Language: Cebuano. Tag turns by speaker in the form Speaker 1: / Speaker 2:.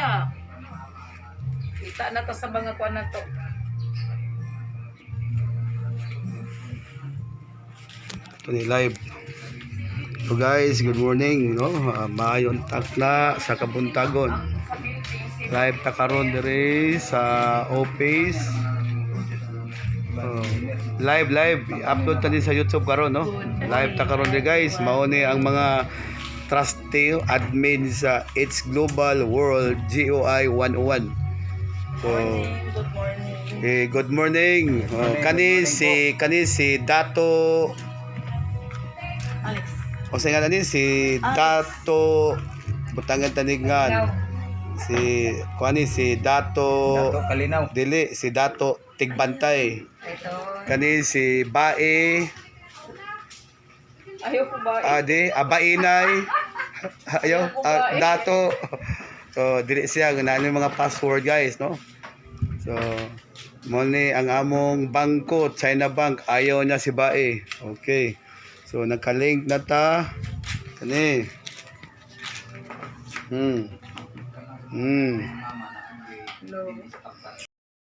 Speaker 1: Kita. Kita na to sa mga kuan na to.
Speaker 2: Ito ni live. So guys, good morning, no? Maayon takna sa kabuntagon.
Speaker 1: Ang sa building si
Speaker 2: Live ta karon diri sa office. Oh, live live, upload ta ni sa YouTube karon, no? Live ta karon diri, guys. Mao ni ang mga trustee admin sa It's Global World GOI 101. So,
Speaker 1: Good morning.
Speaker 2: Eh, good morning. Oh, kani si Dato
Speaker 1: Alex.
Speaker 2: O sa nga ni si Dato butangan taningan. Si kuani si Dato.
Speaker 3: Dato Kalinaw.
Speaker 2: Dili si Dato Tigbantay.
Speaker 1: Ito.
Speaker 2: Kani si Bae.
Speaker 1: Ayaw ko ba?
Speaker 2: Ade Abainay. Ayo, Dato. So dili siya nga yung mga password, guys, no? So mo ni ang among bangko, China Bank, ayaw niya si Bae. Okay. So naka-link na ta kani.
Speaker 1: No.